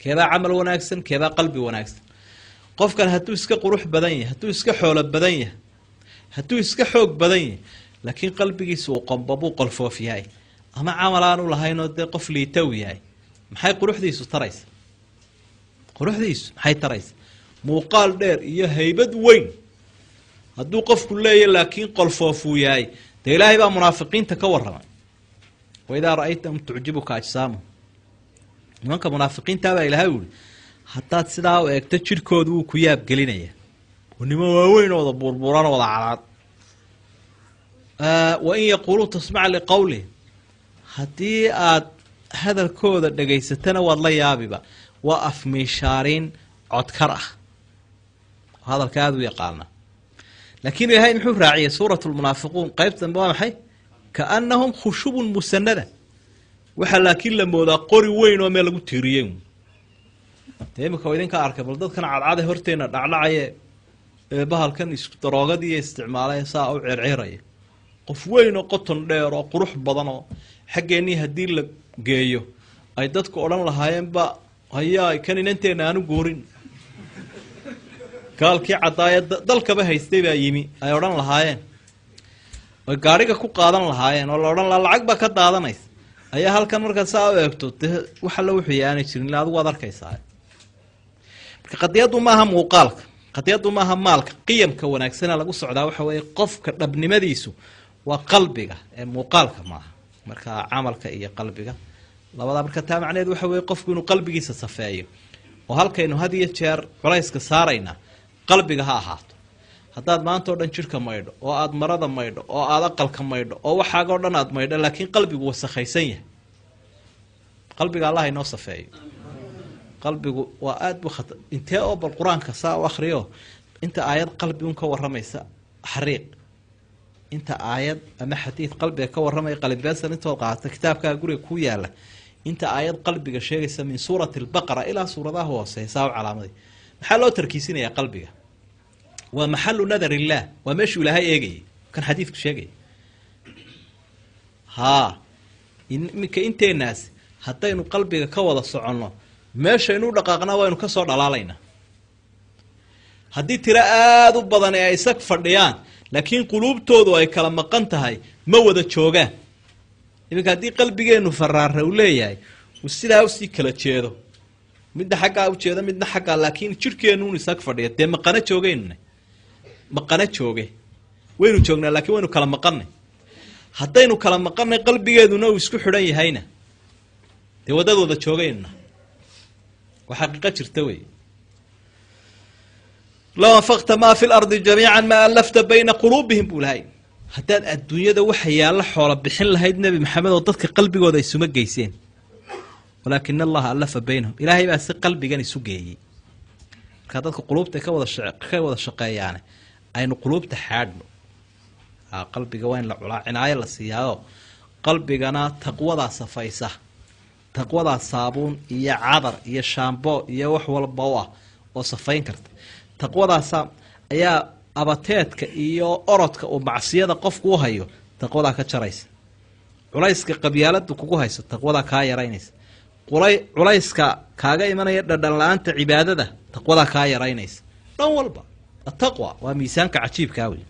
Keebaa camal wanaagsan, keebaa qalbi wanaagsan? Qofkan hadduu iska qurux badan yahay, hadduu iska xoolo badan yahay, hadduu iska xoog badan yahay, laakiin qalbigiisa uu qombabuu qolfoof yahay ama camal aanu lahaynoo dee qof liita uu yahay, maxay quruxdiisu taraysa? Quruxdiisu maxay taraysa? Muuqaal dheer iyo haybad weyn hadduu qofku leeyahy laakiin qolfoofuu yahay, dee ilaahay baa munaafiqiinta ka warramay, waidaa ra-aytahum tucjibuka ajsaamuhum. Nimanka munaafiqiintaabaa ilaahay uhi haddaad sidaa u eegto jidhkoodu wuu ku yaabgelinaya, oo niman waaweyn oo wada buurbuuran oo wada calaad. Wain yaquuluu tasmac liqowlihim, haddii aad hadalkooda dhegaysatana waad la yaabiba, waa afmiishaariin codkar ah oo hadalka aada u yaqaana. Laakiin ilaahay muxuu raaciyey suurat lmunaafiquun qeyb dambe waa maxay? Kaanahum khushubun musanada. Waxaa laakiin la moodaa qori weyn oo meel lagu tiiriyey. Dee imika waa idinka arkay, bal dadkan cadcade horteena dhacdhacaye ee bahalkan daroogadiiyo isticmaalay saa u circiraya, qof weyn oo qoton dheer oo qurux badan oo xaggeennii haddii la geeyo ay dadku odhan lahaayeenba hayaa kan inanteena aanu guurin, gaalkii caddaaya dalkaba haystay baa yimi ay odhan lahaayeen, oy gaariga ku qaadan lahaayeen oo la odhan lahaa lacag baa ka daadanaysa, ayaa halkan markaad saa u eegto dee wax alla wuxuu yaanay jirin illa adigu waad arkaysaa. Marka qadiyaddu maaha muuqaalka, qadiyaddu maaha maalka, qiyamka wanaagsana lagu socdaa waxa weeye qofka dhabnimadiisu waa qalbiga ee muuqaalka maaha. Marka camalka iyo qalbiga labadaa, marka taa macnaheed waxa weeye qofku inuu qalbigiisa safeeyo, oo halkaynu had iyo jeer culayska saarayna qalbiga ha ahaato. Haddaad maanta o dhan jidhka maydho oo aada marada maydho oo aada aqalka maydho oo waxaaga o dhan aada maydho, laakiin qalbigu wasakhaysan yahay, qalbiga allah inoo safeeyo. Qalbigu waa aada bu khata intee oo bal qur-aanka saa u akriyo inta aayad qalbi un ka warramaysa xariiq, inta aayad ama xadiid qalbiga ka warramaya qalinbeesan intood qaata kitaabkaa guriga ku yaala, inta aayad qalbiga sheegaysa min suurati albaqara ilaa suuradaha hoose saa u calaamaday. Maxaa loo tarkiisinayaa qalbiga? Waa maxalu nadar illaah, waa meeshuu ilaahay eegayay kan xadiidku sheegaya. Haa, iminka inteenaas haddaynu qalbiga ka wada soconno meeshaynu u dhaqaaqnaa waynu kasoo dhalaalaynaa. Haddii tiro aada u badan ee ay isag fadhiyaan laakiin quluubtoodu ay kala maqan tahay ma wada joogaan. Iminka haddii qalbigeenu faraara uu leeyahay uu sidaa usii kala jeedo, midna xaggaa ujeedo midna xaggaa, laakiin jidhkeenuun isag fadhiya, dee maqano joogeynune, maqano jooge waynu joognaa laakiin waynu kala maqanay. Haddaynu kala maqanay qalbigeeduna uu isku xidhan yahayna dee waddad wada joogeynuna, waa xaqiiqo jirta wey. Low anfaqta maa fi lardi jamiica maa alafta bayna quluubihim buu lahay. Haddaad adduunyada waxa yaalla xoola bixin lahayd nebi maxamed oo dadka qalbigooda isuma geyseen, walaakina allaha allafa baynahum, ilaahay baa si qalbigan isu geeyey. Markaa dadka quluubta ka wada shaqeeyaane aynu quluubta xaadhno. Qalbiga waa in la culaa, cinaayo la siiyaayo. Qalbigana taqwadaa safaysa, taqwadaa saabuun iyo cadar iyo shaambo iyo wax walba u ah oo safayn karta. Taqwadaasa ayaa abateedka iyo orodka uu macsiyada qofku u hayo taqwadaa ka jaraysa. Culayska qabyaaladu kugu hayso taqwadaa kaa yaraynaysa. Culayska kaaga imanaya dhadhan la-aanta cibaadada taqwadaa kaa yaraynaysa. Dhan walba ataqwa waa miisaanka cajiibkaa wey.